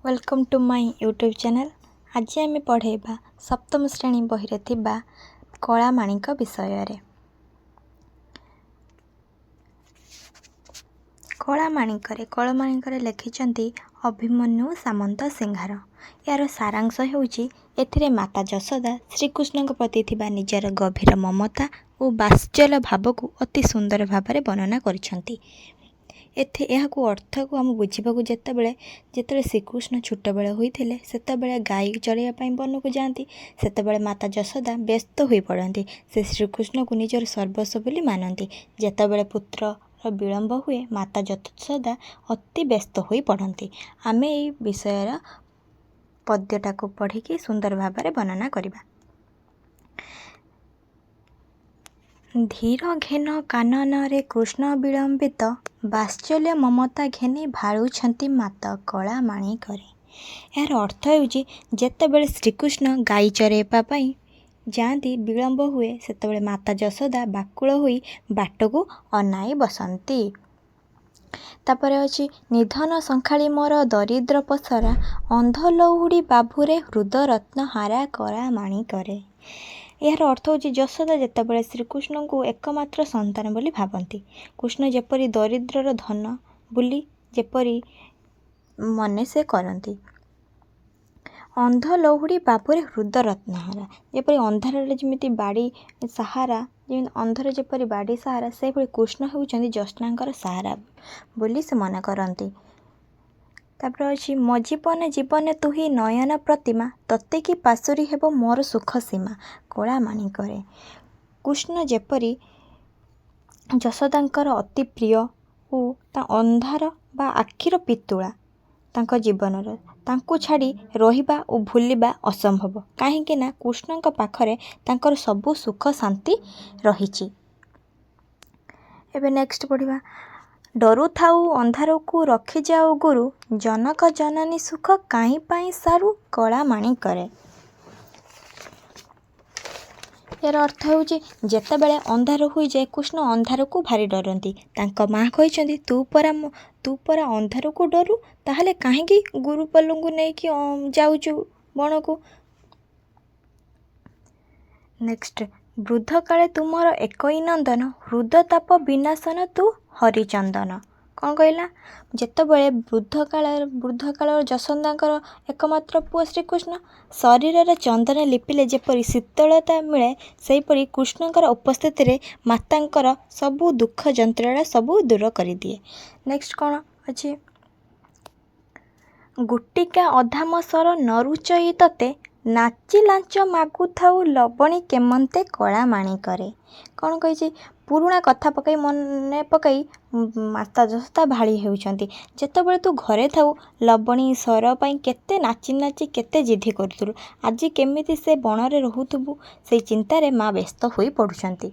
Welcome to my YouTube channel. ଆଜି ଆମେ ପଢ଼େଇବା ସପ୍ତମ ଶ୍ରେଣୀ ବହିରେ ଥିବା କଳାମାଣିକ ବିଷୟରେ। କଳାମାଣିକରେ ଲେଖିଛନ୍ତି ଅଭିମନ୍ୟୁ ସାମନ୍ତ ସିଂହାର। ଏହାର ସାରାଂଶ ହେଉଛି, ଏଥିରେ ମାତା ଯଶୋଦା ଶ୍ରୀକୃଷ୍ଣଙ୍କ ପ୍ରତି ଥିବା ନିଜର ଗଭୀର ମମତା ଓ ବାତ୍ସଲ୍ୟ ଭାବକୁ ଅତି ସୁନ୍ଦର ଭାବରେ ବର୍ଣ୍ଣନା କରିଛନ୍ତି। ଏଥି ଏହାକୁ ଅର୍ଥକୁ ଆମେ ବୁଝିବାକୁ ଯେତେବେଳେ ଶ୍ରୀକୃଷ୍ଣ ଛୋଟବେଳେ ହୋଇଥିଲେ, ସେତେବେଳେ ଗାଈ ଚରାଇବା ପାଇଁ ବନକୁ ଯାଆନ୍ତି। ସେତେବେଳେ ମାତା ଯଶୋଦା ବ୍ୟସ୍ତ ହୋଇପଡ଼ନ୍ତି। ସେ ଶ୍ରୀକୃଷ୍ଣକୁ ନିଜର ସର୍ବସ୍ୱ ବୋଲି ମାନନ୍ତି। ଯେତେବେଳେ ପୁତ୍ରର ବିଳମ୍ବ ହୁଏ, ମାତା ଯଶୋଦା ଅତି ବ୍ୟସ୍ତ ହୋଇପଡ଼ନ୍ତି। ଆମେ ଏଇ ବିଷୟର ପଦ୍ୟଟାକୁ ପଢ଼ିକି ସୁନ୍ଦର ଭାବରେ ବର୍ଣ୍ଣନା କରିବା। ଧୀର ଘେନ କାନନରେ କୃଷ୍ଣ ବିଳମ୍ବିତ, ବାତ୍ସଲ୍ୟ ମମତା ଘେନି ଭାଳୁଛନ୍ତି ମାତ କଳା ମାଣିକରେ। ଏହାର ଅର୍ଥ ହେଉଛି, ଯେତେବେଳେ ଶ୍ରୀକୃଷ୍ଣ ଗାଈ ଚରାଇବା ପାଇଁ ଯାଆନ୍ତି, ବିଳମ୍ବ ହୁଏ, ସେତେବେଳେ ମାତା ଯଶୋଦା ବାକୁଳ ହୋଇ ବାଟକୁ ଅନାଇ ବସନ୍ତି। ତାପରେ ଅଛି, ନିଧନ ସଙ୍ଖାଳି ମୋର ଦରିଦ୍ର ପସରା, ଅନ୍ଧ ଲଉଡ଼ି ବାବୁରେ ହୃଦ ରତ୍ନ ହାରା କଳା ମାଣିକରେ। ଏହାର ଅର୍ଥ ହେଉଛି, ଯଶୋଦା ଯେତେବେଳେ ଶ୍ରୀକୃଷ୍ଣଙ୍କୁ ଏକମାତ୍ର ସନ୍ତାନ ବୋଲି ଭାବନ୍ତି, କୃଷ୍ଣ ଯେପରି ଦରିଦ୍ରର ଧନ ବୋଲି ଯେପରି ମନେ ସେ କରନ୍ତି। ଅନ୍ଧ ଲହୁଡ଼ି ବାବୁରେ ହୃଦ ରତ୍ନହାରା, ଯେପରି ଅନ୍ଧାରରେ ଯେମିତି ବାଡ଼ି ସାହାରା, ଯେମିତି ଅନ୍ଧର ଯେପରି ବାଡ଼ି ସାହାରା, ସେହିଭଳି କୃଷ୍ଣ ହେଉଛନ୍ତି ଜ୍ୟୋତ୍ସ୍ନାଙ୍କର ସାହାରା ବୋଲି ସେ ମନେ କରନ୍ତି। ତାପରେ ଅଛି, ମୋ ଜୀବନେ ଜୀବନେ ତୁହି ନୟନ ପ୍ରତିମା, ତୋତେ କି ପାଶୋରି ହେବ ମୋର ସୁଖ ସୀମା କଳା ମାଣିକରେ। କୃଷ୍ଣ ଯେପରି ଯଶୋଦାଙ୍କର ଅତି ପ୍ରିୟ ଓ ତା ଅନ୍ଧାର ବା ଆଖିର ପିତୁଳା ତାଙ୍କ ଜୀବନର, ତାଙ୍କୁ ଛାଡ଼ି ରହିବା ଓ ଭୁଲିବା ଅସମ୍ଭବ, କାହିଁକି ନା କୃଷ୍ଣଙ୍କ ପାଖରେ ତାଙ୍କର ସବୁ ସୁଖ ଶାନ୍ତି ରହିଛି। ଏବେ ନେକ୍ସଟ ପଢ଼ିବା। ଡରୁଥାଉ ଅନ୍ଧାରକୁ ରଖିଯାଉ ଗୁରୁ, ଜନକ ଜନନୀ ସୁଖ କାହିଁ ପାଇଁ ସାରୁ କଳା ମାଣିକରେ। ଏହାର ଅର୍ଥ ହେଉଛି, ଯେତେବେଳେ ଅନ୍ଧାର ହୋଇଯାଏ, କୃଷ୍ଣ ଅନ୍ଧାରକୁ ଭାରି ଡରନ୍ତି। ତାଙ୍କ ମା କହିଛନ୍ତି, ତୁ ପରା ଅନ୍ଧାରକୁ ଡରୁ, ତାହେଲେ କାହିଁକି ଗୁରୁପାଲଙ୍କୁ ନେଇକି ଯାଉଛୁ ବଣକୁ? ନେକ୍ସଟ, ବୃଦ୍ଧ କାଳେ ତୁମର ଏକଇ ନନ୍ଦନ, ହୃଦତାପ ବିନାଶନ ତୁ ହରିଚନ୍ଦନ। କ'ଣ କହିଲା? ଯେତେବେଳେ ବୃଦ୍ଧ କାଳ ଯଶୋଦାଙ୍କର ଏକମାତ୍ର ପୁଅ ଶ୍ରୀକୃଷ୍ଣ, ଶରୀରରେ ଚନ୍ଦନ ଲିପିଲେ ଯେପରି ଶୀତଳତା ମିଳେ, ସେହିପରି କୃଷ୍ଣଙ୍କର ଉପସ୍ଥିତିରେ ମାତାଙ୍କର ସବୁ ଦୁଃଖ ଯନ୍ତ୍ରଣା ସବୁ ଦୂର କରିଦିଏ। ନେକ୍ସଟ କ'ଣ ଅଛି? ଗୋଟିକା ଅଧାମ ସର ନ ରୁଚଇ ତୋତେ, ନାଚି ଲାଞ୍ଚ ମାଗୁଥାଉ ଲବଣୀ କେମନ୍ତେ କଳା ମାଣିକରେ। କ'ଣ କହିଛି? ପୁରୁଣା କଥା ପକାଇ ମନେ ପକାଇ ମାତା ଯଶୋଦା ଭାଳି ହେଉଛନ୍ତି। ଯେତେବେଳେ ତୁ ଘରେ ଥାଉ, ଲବଣୀ ସର ପାଇଁ କେତେ ନାଚି ନାଚି କେତେ ଜିଦ୍ଦି କରୁଥିଲୁ, ଆଜି କେମିତି ସେ ବଣରେ ରହୁଥିବୁ, ସେଇ ଚିନ୍ତାରେ ମା ବ୍ୟସ୍ତ ହୋଇ ପଡ଼ୁଛନ୍ତି।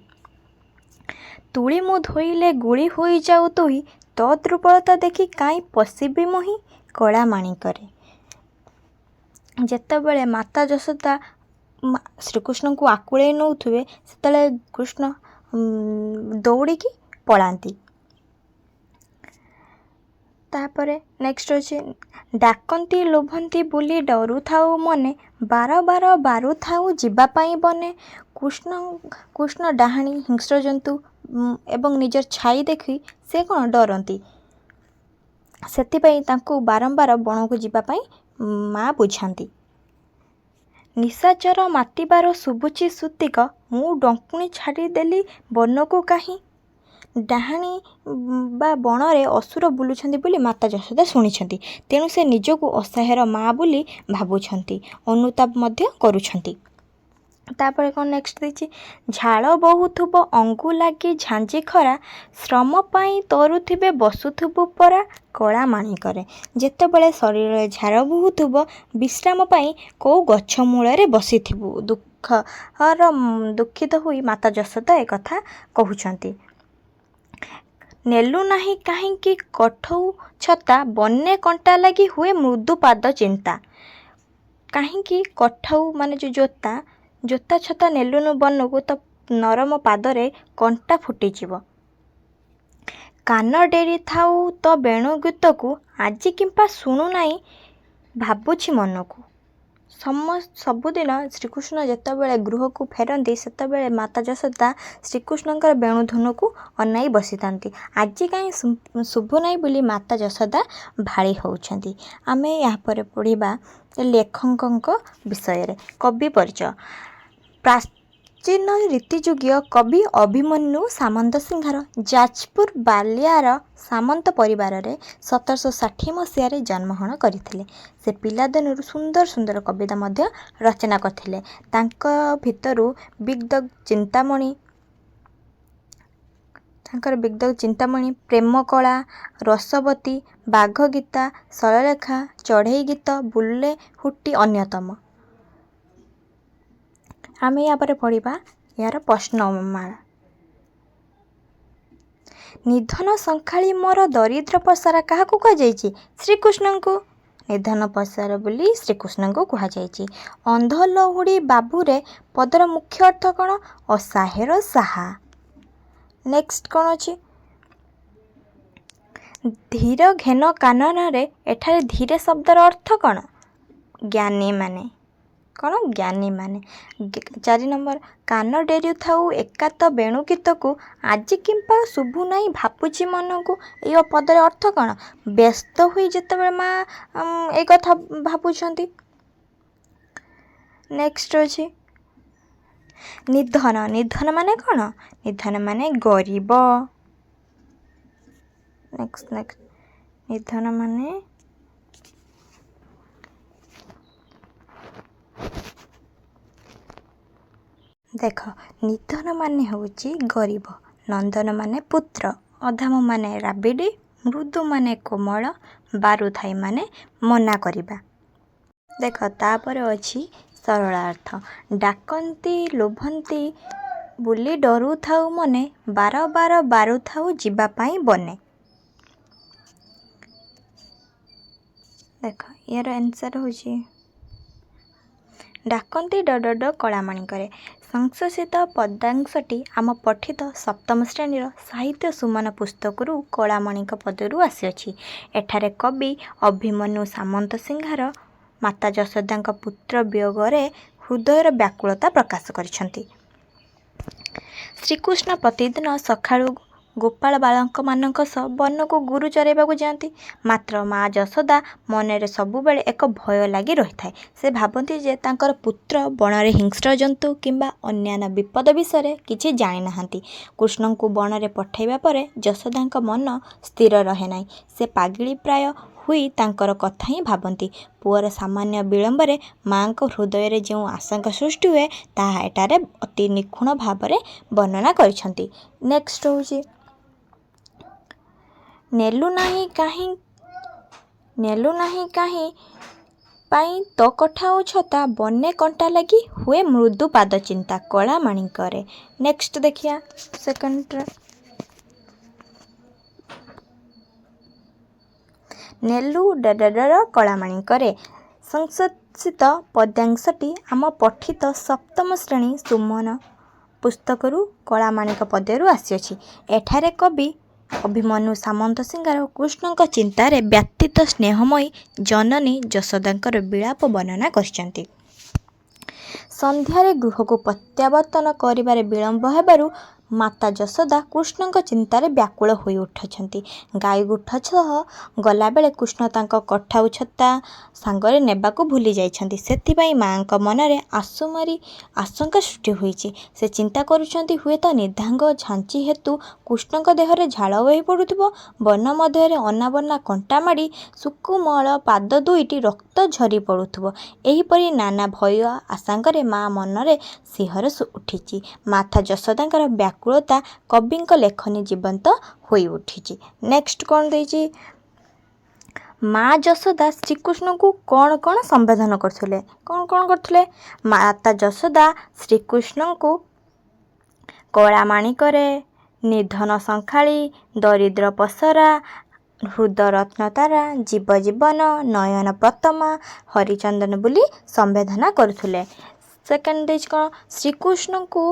ତୁଳି ମୁଁ ଧୋଇଲେ ଗୁଳି ହୋଇଯାଉ ତୁହି, ତୋ ଦୁର୍ବଳତା ଦେଖି କାହିଁ ପଶିବି ମୁହିଁ କଳା ମାଣିକରେ। ଯେତେବେଳେ ମାତା ଯଶୋଦା ଶ୍ରୀକୃଷ୍ଣଙ୍କୁ ଆକୁଳେଇ ନେଉଥିବେ, ସେତେବେଳେ କୃଷ୍ଣ ଦୌଡ଼ିକି ପଳାନ୍ତି। ତାପରେ ନେକ୍ସଟ ଅଛି, ଡାକନ୍ତି ଲୋଭନ୍ତି ବୋଲି ଡରୁଥାଉ ମନେ, ବାର ବାର ବାରୁଥାଉ ଯିବା ପାଇଁ ବନେ। କୃଷ୍ଣ ଡାହାଣୀ, ହିଂସ୍ର ଜନ୍ତୁ ଏବଂ ନିଜର ଛାଇ ଦେଖି ସେ କ'ଣ ଡରନ୍ତି। ସେଥିପାଇଁ ତାଙ୍କୁ ବାରମ୍ବାର ବଣକୁ ଯିବା ପାଇଁ ମା ବୁଝାନ୍ତି। ନିଶାଚର ମାତିବାର ଶୁଭୁଛି ଶ୍ରୁତିକ, ମୁଁ ଡଙ୍କୁଣୀ ଛାଡ଼ିଦେଲି ବନକୁ କାହିଁ। ଡାହାଣୀ ବା ବଣରେ ଅସୁର ବୁଲୁଛନ୍ତି ବୋଲି ମାତା ଯଶୋଦା ଶୁଣିଛନ୍ତି। ତେଣୁ ସେ ନିଜକୁ ଅସହାୟର ମା ବୋଲି ଭାବୁଛନ୍ତି, ଅନୁତାପ ମଧ୍ୟ କରୁଛନ୍ତି। ତାପରେ କ'ଣ ନେକ୍ସଟ ଦେଇଛି? ଝାଳ ବହୁଥିବ ଅଙ୍ଗୁ ଲାଗି ଝାଞ୍ଜି ଖରା, ଶ୍ରମ ପାଇଁ ତରୁଥିବେ ବସୁଥିବୁ ପରା କଳା ମାଣିକରେ। ଯେତେବେଳେ ଶରୀରରେ ଝାଳ ବହୁଥିବ, ବିଶ୍ରାମ ପାଇଁ କେଉଁ ଗଛ ମୂଳରେ ବସିଥିବୁ, ଦୁଃଖିତ ହୋଇ ମାତା ଯଶୋଦା ଏକଥା କହୁଛନ୍ତି। ନେଲୁ ନାହିଁ କାହିଁକି କଠଉ ଛତା, ବନେ କଣ୍ଟା ଲାଗି ହୁଏ ମୃଦୁ ପାଦ ଚିନ୍ତା। କାହିଁକି କଠଉ ମାନେ ଯେଉଁ ଜୋତା ଛତା ନେଲୁନୁ ବନକୁ, ତ ନରମ ପାଦରେ କଣ୍ଟା ଫୁଟିଯିବ। କାନ ଡେରି ଥାଉ ତ ବେଣୁ ଗୀତକୁ, ଆଜି କିମ୍ବା ଶୁଣୁନାହିଁ ଭାବୁଛି ମନକୁ। ସବୁଦିନ ଶ୍ରୀକୃଷ୍ଣ ଯେତେବେଳେ ଗୃହକୁ ଫେରନ୍ତି, ସେତେବେଳେ ମାତା ଯଶୋଦା ଶ୍ରୀକୃଷ୍ଣଙ୍କର ବେଣୁଧୁନକୁ ଅନାଇ ବସିଥାନ୍ତି। ଆଜି କାହିଁ ଶୁଭୁନାହିଁ ବୋଲି ମାତା ଯଶୋଦା ଭାଳି ହେଉଛନ୍ତି। ଆମେ ଏହାପରେ ପଢ଼ିବା ଲେଖକଙ୍କ ବିଷୟରେ। କବି ପରିଚୟ। ପ୍ରାଚୀନ ରୀତିଯୁଗୀୟ କବି ଅଭିମନ୍ୟୁ ସାମନ୍ତସିଂହାର ଯାଜପୁର ବାଲିଆର ସାମନ୍ତ ପରିବାରରେ 1760 ମସିହାରେ ଜନ୍ମଗ୍ରହଣ କରିଥିଲେ। ସେ ପିଲାଦିନରୁ ସୁନ୍ଦର ସୁନ୍ଦର କବିତା ମଧ୍ୟ ରଚନା କରିଥିଲେ। ତାଙ୍କ ଭିତରୁ ବିଦଗ୍ଧ ଚିନ୍ତାମଣି, ତାଙ୍କର ବିଦଗ୍ଧ ଚିନ୍ତାମଣି, ପ୍ରେମକଳା, ରସବତୀ, ବାଘଗୀତା, ଶୈଳଲେଖା, ଚଢ଼େଇ ଗୀତ, ବୁଲେ ହୁଟି ଅନ୍ୟତମ। ଆମେ ୟା ପରେ ପଢ଼ିବା ଏହାର ପ୍ରଶ୍ନମାଳା। ନିଧନ ଶଙ୍ଖାଳି ମୋର ଦରିଦ୍ର ପସରା କାହାକୁ କୁହାଯାଇଛି? ଶ୍ରୀକୃଷ୍ଣଙ୍କୁ। ନିଧନ ପସରା ବୋଲି ଶ୍ରୀକୃଷ୍ଣଙ୍କୁ କୁହାଯାଇଛି। ଅନ୍ଧ ଲହୁଡ଼ି ବାବୁରେ ପଦର ମୁଖ୍ୟ ଅର୍ଥ କ'ଣ? ଅସହାୟର ସାହା। ନେକ୍ସଟ କ'ଣ ଅଛି? ଧୀର ଘେନ କାନନରେ, ଏଠାରେ ଧୀରେ ଶବ୍ଦର ଅର୍ଥ କ'ଣ? ଜ୍ଞାନୀମାନେ। କ'ଣ? ଜ୍ଞାନୀମାନେ। 4 ନମ୍ବର, କାନ ଡେରୁଥାଉ ଏକାନ୍ତ ବେଣୁଗୀତକୁ, ଆଜି କିମ୍ପା ଶୁଭୁନାହିଁ ଭାବୁଛି ମନକୁ, ଏଇ ପଦର ଅର୍ଥ କ'ଣ? ବ୍ୟସ୍ତ ହୋଇ ଯେତେବେଳେ ମା ଏଇ କଥା ଭାବୁଛନ୍ତି। ନେକ୍ସଟ ଅଛି ନିଧନ। ନିଧନ ମାନେ କ'ଣ? ନିଧନ ମାନେ ଗରିବ। ନେକ୍ସଟ ନେକ୍ସଟ, ନିଧନ ମାନେ, ଦେଖ, ନିଧନ ମାନେ ହେଉଛି ଗରିବ, ନନ୍ଦନ ମାନେ ପୁତ୍ର, ଅଧାମ ମାନେ ରାବିଡ଼ି, ମୃଦୁ ମାନେ କୋମଳ, ବାରୁଥାଇ ମାନେ ମନା କରିବା। ଦେଖ, ତାପରେ ଅଛି ସରଳାର୍ଥ। ଡାକନ୍ତି ଲୋଭନ୍ତି ବୋଲି ଡରୁଥାଉ ମନେ, ବାର ବାର ବାରୁଥାଉ ଯିବା ପାଇଁ ବନେ। ଦେଖ, ୟାର ଆନ୍ସର୍ ହେଉଛି ଡାକନ୍ତି ଡ ଡ ଡ କଳାମାଣିକରେ। ସଂଶୋଧିତ ପଦ୍ୟାଂଶଟି ଆମ ପଠିତ ସପ୍ତମ ଶ୍ରେଣୀର ସାହିତ୍ୟ ସୁମନ ପୁସ୍ତକରୁ କଳାମାଣିକ ପଦରୁ ଆସିଅଛି। ଏଠାରେ କବି ଅଭିମନ୍ୟୁ ସାମନ୍ତସିଂହାର ମାତା ଯଶୋଦାଙ୍କ ପୁତ୍ର ବିୟୋଗରେ ହୃଦୟର ବ୍ୟାକୁଳତା ପ୍ରକାଶ କରିଛନ୍ତି। ଶ୍ରୀକୃଷ୍ଣ ପ୍ରତିଦିନ ସକାଳୁ ଗୋପାଳ ବାଳକମାନଙ୍କ ସହ ବନକୁ ଗୋରୁ ଚରାଇବାକୁ ଯାଆନ୍ତି। ମାତ୍ର ମା ଯଶୋଦା ମନରେ ସବୁବେଳେ ଏକ ଭୟ ଲାଗି ରହିଥାଏ। ସେ ଭାବନ୍ତି ଯେ ତାଙ୍କର ପୁତ୍ର ବଣରେ ହିଂସ୍ର ଜନ୍ତୁ କିମ୍ବା ଅନ୍ୟାନ୍ୟ ବିପଦ ବିଷୟରେ କିଛି ଜାଣିନାହାନ୍ତି। କୃଷ୍ଣଙ୍କୁ ବଣରେ ପଠାଇବା ପରେ ଯଶୋଦାଙ୍କ ମନ ସ୍ଥିର ରହେ ନାହିଁ। ସେ ପାଗଳୀ ପ୍ରାୟ ହୋଇ ତାଙ୍କର କଥା ହିଁ ଭାବନ୍ତି। ପୁଅର ସାମାନ୍ୟ ବିଳମ୍ବରେ ମାଙ୍କ ହୃଦୟରେ ଯେଉଁ ଆଶଙ୍କା ସୃଷ୍ଟି ହୁଏ, ତାହା ଏଠାରେ ଅତି ନିଖୁଣ ଭାବରେ ବର୍ଣ୍ଣନା କରିଛନ୍ତି। ନେକ୍ସଟ ହେଉଛି ନେଲୁ ନାହିଁ କାହିଁ, ନେଲୁ ନାହିଁ କାହିଁ ପାଇଁ ତୋ କଠା ଓ ଛତା, ବନେ କଣ୍ଟା ଲାଗି ହୁଏ ମୃଦୁ ପାଦ ଚିନ୍ତା, କଳା ମାଣିକରେ। ନେକ୍ସଟ ଦେଖିବା ସେକେଣ୍ଡରେ। ନେଲୁ ଡ କଳାମାଣିକରେ। ସଂଶୋଧିତ ପଦ୍ୟାଂଶଟି ଆମ ପଠିତ ସପ୍ତମ ଶ୍ରେଣୀ ସୁମନ ପୁସ୍ତକରୁ କଳାମାଣିକ ପଦ୍ୟରୁ ଆସିଅଛି। ଏଠାରେ କବି ଅଭିମନ୍ୟୁ ସାମନ୍ତସିଂହାର କୃଷ୍ଣଙ୍କ ଚିନ୍ତାରେ ବ୍ୟଥିତ ସ୍ନେହମୟୀ ଜନନୀ ଯଶୋଦାଙ୍କର ବିଳାପ ବର୍ଣ୍ଣନା କରିଛନ୍ତି। ସନ୍ଧ୍ୟାରେ ଗୃହକୁ ପ୍ରତ୍ୟାବର୍ତ୍ତନ କରିବାରେ ବିଳମ୍ବ ହେବାରୁ ମାତା ଯଶୋଦା କୃଷ୍ଣଙ୍କ ଚିନ୍ତାରେ ବ୍ୟାକୁଳ ହୋଇ ଉଠୁଛନ୍ତି। ଗାଈଗୋଠ ସହ ଗଲାବେଳେ କୃଷ୍ଣ ତାଙ୍କ କଠା ଛତା ସାଙ୍ଗରେ ନେବାକୁ ଭୁଲି ଯାଇଛନ୍ତି। ସେଥିପାଇଁ ମାଙ୍କ ମନରେ ଆସୁମାରି ଆଶଙ୍କା ସୃଷ୍ଟି ହୋଇଛି। ସେ ଚିନ୍ତା କରୁଛନ୍ତି, ହୁଏତ ନିଦାଘ ଝାଞ୍ଜି ହେତୁ କୃଷ୍ଣଙ୍କ ଦେହରେ ଝାଳ ବୋହି ପଡ଼ୁଥିବ, ବନ ମଧ୍ୟରେ ଅନାବନା କଣ୍ଟା ମାଡ଼ି ସୁକୋମଳ ପାଦ ଦୁଇଟି ରକ୍ତ ଝରି ପଡ଼ୁଥିବ। ଏହିପରି ନାନା ଭୟ ଆଶଙ୍କାରେ ମା ମନରେ ଶିହରି ଉଠିଛି। ମାତା ଯଶୋଦାଙ୍କର ବ୍ୟାକୁଳତା କବିଙ୍କ ଲେଖନୀ ଜୀବନ୍ତ ହୋଇଉଠିଛି। ନେକ୍ସଟ କ'ଣ ଦେଇଛି? ମା ଯଶୋଦା ଶ୍ରୀକୃଷ୍ଣଙ୍କୁ କ'ଣ କ'ଣ ସମ୍ବୋଧନ କରୁଥିଲେ? କ'ଣ କ'ଣ କରୁଥିଲେ? ମାତା ଯଶୋଦା ଶ୍ରୀକୃଷ୍ଣଙ୍କୁ କଳା ମାଣିକରେ, ନିଧନ ଶଙ୍ଖାଳି, ଦରିଦ୍ର ପସରା, ହୃଦ ରତ୍ନତାରା, ଜୀବ ଜୀବନ, ନୟନ ପ୍ରତମା, ହରିଚନ୍ଦନ ବୋଲି ସମ୍ବୋଧନ କରୁଥିଲେ। ସେକେଣ୍ଡ ଦେଇଛି କ'ଣ? ଶ୍ରୀକୃଷ୍ଣଙ୍କୁ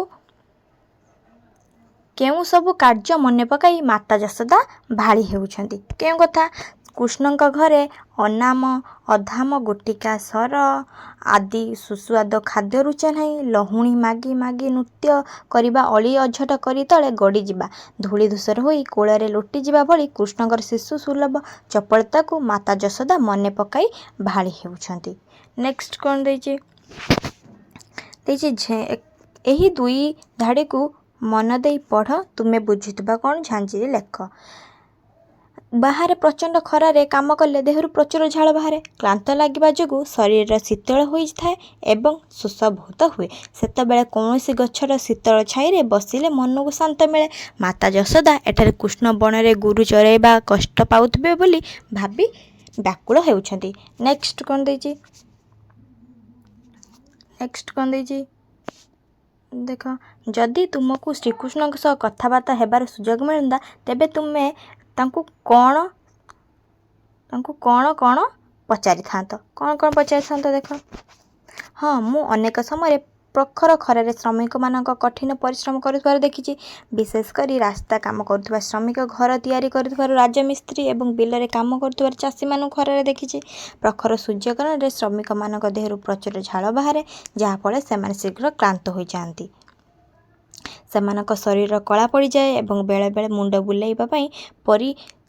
କେଉଁ ସବୁ କାର୍ଯ୍ୟ ମନେ ପକାଇ ମାତା ଯଶୋଦା ଭାଳି ହେଉଛନ୍ତି? କେଉଁ କଥା? କୃଷ୍ଣଙ୍କ ଘରେ ଅନାମ ଅଧାମ ଗୋଟିକା ସର ଆଦି ସୁସ୍ୱାଦୁ ଖାଦ୍ୟ ରୁଚେ ନାହିଁ। ଲହୁଣୀ ମାଗି ମାଗି ନୃତ୍ୟ କରିବା, ଅଳି ଅଝଟ କରି ତଳେ ଗଡ଼ିଯିବା, ଧୂଳି ଧୂସର ହୋଇ କୋଳରେ ଲୋଟିଯିବା ଭଳି କୃଷ୍ଣଙ୍କର ଶିଶୁ ସୁଲଭ ଚପଳତାକୁ ମାତା ଯଶୋଦା ମନେ ପକାଇ ଭାଳି ହେଉଛନ୍ତି। ନେକ୍ସଟ କ'ଣ ଦେଇଛି? ଦେଇଛି, ଏହି ଦୁଇ ଧାଡ଼ିକୁ ମନ ଦେଇ ପଢ଼, ତୁମେ ବୁଝୁଥିବା କ'ଣ ଝାଞ୍ଜିରେ ଲେଖ। ବାହାରେ ପ୍ରଚଣ୍ଡ ଖରାରେ କାମ କଲେ ଦେହରୁ ପ୍ରଚୁର ଝାଳ ବାହାରେ। କ୍ଳାନ୍ତ ଲାଗିବା ଯୋଗୁଁ ଶରୀର ଶୀତଳ ହୋଇଥାଏ ଏବଂ ଶୋଷ ବହୁତ ହୁଏ। ସେତେବେଳେ କୌଣସି ଗଛର ଶୀତଳ ଛାଇରେ ବସିଲେ ମନକୁ ଶାନ୍ତ ମିଳେ। ମାତା ଯଶୋଦା ଏଠାରେ କୃଷ୍ଣ ବଣରେ ଗୋରୁ ଚରାଇବା କଷ୍ଟ ପାଉଥିବେ ବୋଲି ଭାବି ବ୍ୟାକୁଳ ହେଉଛନ୍ତି। ନେକ୍ସଟ କ'ଣ ଦେଇଛି? ନେକ୍ସଟ କ'ଣ ଦେଇଛି ଦେଖ। ଯଦି ତୁମକୁ ଶ୍ରୀକୃଷ୍ଣଙ୍କ ସହ କଥାବାର୍ତ୍ତା ହେବାର ସୁଯୋଗ ମିଳନ୍ତା, ତେବେ ତୁମେ ତାଙ୍କୁ କ'ଣ କ'ଣ ପଚାରିଥାନ୍ତ? କ'ଣ କ'ଣ ପଚାରିଥାନ୍ତ ଦେଖ। ହଁ, ମୁଁ ଅନେକ ସମୟରେ ପ୍ରଖର ଖରାରେ ଶ୍ରମିକମାନଙ୍କ କଠିନ ପରିଶ୍ରମ କରୁଥିବାର ଦେଖିଛି। ବିଶେଷ କରି ରାସ୍ତା କାମ କରୁଥିବା ଶ୍ରମିକ, ଘର ତିଆରି କରୁଥିବା ରାଜମିସ୍ତ୍ରୀ ଏବଂ ବିଲରେ କାମ କରୁଥିବା ଚାଷୀମାନଙ୍କୁ ଖରାରେ ଦେଖିଛି। ପ୍ରଖର ସୂର୍ଯ୍ୟକିରଣରେ ଶ୍ରମିକମାନଙ୍କ ଦେହରୁ ପ୍ରଚୁର ଝାଳ ବାହାରେ, ଯାହାଫଳରେ ସେମାନେ ଶୀଘ୍ର କ୍ଳାନ୍ତ ହୋଇଯାଆନ୍ତି। ସେମାନଙ୍କ ଶରୀର କଳା ପଡ଼ିଯାଏ ଏବଂ ବେଳେବେଳେ ମୁଣ୍ଡ ବୁଲାଇବା ପାଇଁ ପରି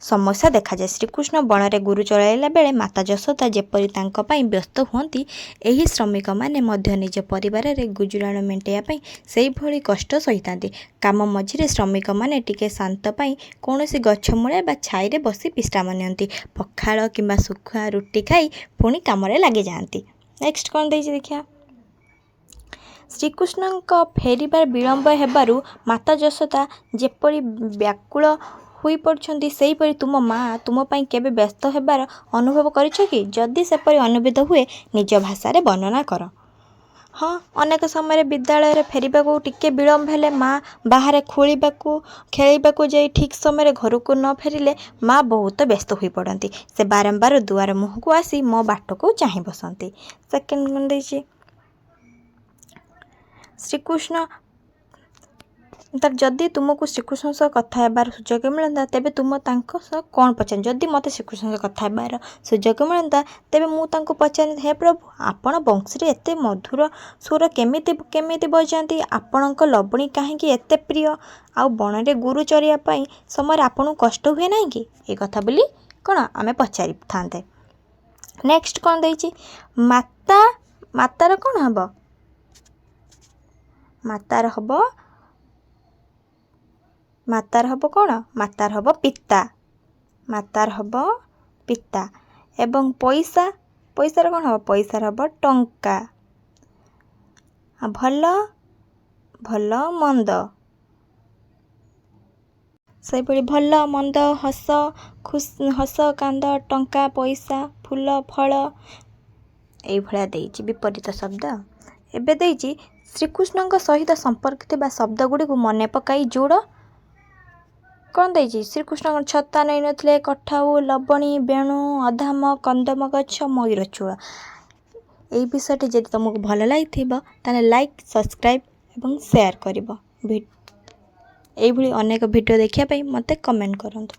ସମସ୍ୟା ଦେଖାଯାଏ। ଶ୍ରୀକୃଷ୍ଣ ବଣରେ ଗୋରୁ ଚରାଇଲା ବେଳେ ମାତା ଯଶୋଦା ଯେପରି ତାଙ୍କ ପାଇଁ ବ୍ୟସ୍ତ ହୁଅନ୍ତି, ଏହି ଶ୍ରମିକମାନେ ମଧ୍ୟ ନିଜ ପରିବାରରେ ଗୁଜୁରାଣ ମେଣ୍ଟାଇବା ପାଇଁ ସେହିଭଳି କଷ୍ଟ ସହିଥାନ୍ତି। କାମ ମଝିରେ ଶ୍ରମିକମାନେ ଟିକେ ଶାନ୍ତ ପାଇଁ କୌଣସି ଗଛ ମୂଳେ ବା ଛାଇରେ ବସି ବିଶ୍ରାମ ନିଅନ୍ତି। ପଖାଳ କିମ୍ବା ଶୁଖୁଆ ରୁଟି ଖାଇ ପୁଣି କାମରେ ଲାଗିଯାଆନ୍ତି। ନେକ୍ସଟ କ'ଣ ଦେଇଛି ଦେଖିବା। ଶ୍ରୀକୃଷ୍ଣଙ୍କ ଫେରିବା ବିଳମ୍ବ ହେବାରୁ ମାତା ଯଶୋଦା ଯେପରି ବ୍ୟାକୁଳ ହୋଇପଡ଼ୁଛନ୍ତି, ସେହିପରି ତୁମ ମା' ତୁମ ପାଇଁ କେବେ ବ୍ୟସ୍ତ ହେବାର ଅନୁଭବ କରିଛ କି? ଯଦି ସେପରି ଅନୁଭୂତ ହୁଏ, ନିଜ ଭାଷାରେ ବର୍ଣ୍ଣନା କର। ହଁ, ଅନେକ ସମୟରେ ବିଦ୍ୟାଳୟରେ ଫେରିବାକୁ ଟିକେ ବିଳମ୍ବ ହେଲେ, ମା' ବାହାରେ ଖୋଳିବାକୁ ଖେଳିବାକୁ ଯାଇ ଠିକ୍ ସମୟରେ ଘରକୁ ନ ଫେରିଲେ ମା' ବହୁତ ବ୍ୟସ୍ତ ହୋଇପଡ଼ନ୍ତି। ସେ ବାରମ୍ବାର ଦୁଆର ମୁହଁକୁ ଆସି ମୋ ବାଟକୁ ଚାହିଁ ବସନ୍ତି। ସେକେଣ୍ଡ କ'ଣ ଦେଇଛି? ଶ୍ରୀକୃଷ୍ଣ ଯଦି ତୁମକୁ ଶ୍ରୀକୃଷ୍ଣଙ୍କ ସହ କଥା ହେବାର ସୁଯୋଗ ମିଳନ୍ତା, ତେବେ ତୁମ ତାଙ୍କ ସହ କ'ଣ ପଚାର? ଯଦି ମୋତେ ଶ୍ରୀକୃଷ୍ଣଙ୍କ ସହ କଥା ହେବାର ସୁଯୋଗ ମିଳନ୍ତା, ତେବେ ମୁଁ ତାଙ୍କୁ ପଚାରନ୍ତି, ହେ ପ୍ରଭୁ, ଆପଣ ବଂଶୀରେ ଏତେ ମଧୁର ସ୍ୱର କେମିତି କେମିତି ବଜାନ୍ତି? ଆପଣଙ୍କ ଲବଣୀ କାହିଁକି ଏତେ ପ୍ରିୟ? ଆଉ ବଣରେ ଗୋରୁ ଚରିବା ପାଇଁ ସମୟରେ ଆପଣଙ୍କୁ କଷ୍ଟ ହୁଏ ନାହିଁ କି? ଏ କଥା ବୋଲି କ'ଣ ଆମେ ପଚାରିଥାନ୍ତେ। ନେକ୍ସଟ କ'ଣ ଦେଇଛି? ମାତା, ମାତାର କ'ଣ ହେବ? ମାତାର ହେବ, ମାତାର ହେବ କ'ଣ? ମାତାର ହେବ ପିତା। ମାତାର ହେବ ପିତା। ଏବଂ ପଇସା, ପଇସାର କ'ଣ ହେବ? ପଇସାର ହେବ ଟଙ୍କା। ଆଉ ଭଲ, ଭଲ ମନ୍ଦ, ସେହିଭଳି ଭଲ ମନ୍ଦ, ହସ ହସ କାନ୍ଦ, ଟଙ୍କା ପଇସା, ଫୁଲ ଫଳ, ଏଇଭଳିଆ ଦେଇଛି ବିପରୀତ ଶବ୍ଦ। ଏବେ ଦେଇଛି, ଶ୍ରୀକୃଷ୍ଣଙ୍କ ସହିତ ସମ୍ପର୍କ ଥିବା ଶବ୍ଦ ଗୁଡ଼ିକୁ ମନେ ପକାଇ ଯୋଡ଼। କ'ଣ ଦେଇଛି? ଶ୍ରୀକୃଷ୍ଣଙ୍କ ଛତା ନେଇନଥିଲେ, କଠାଉ, ଲବଣୀ, ବେଣୁ, ଅଧାମ, କନ୍ଦମ ଗଛ, ମୟୂର ଚୂଳ। ଏଇ ବିଷୟଟି ଯଦି ତୁମକୁ ଭଲ ଲାଗିଥିବ, ତାହେଲେ ଲାଇକ୍, ସବସ୍କ୍ରାଇବ୍ ଏବଂ ସେୟାର କରିବ। ଏଇଭଳି ଅନେକ ଭିଡ଼ିଓ ଦେଖିବା ପାଇଁ ମୋତେ କମେଣ୍ଟ କରନ୍ତୁ।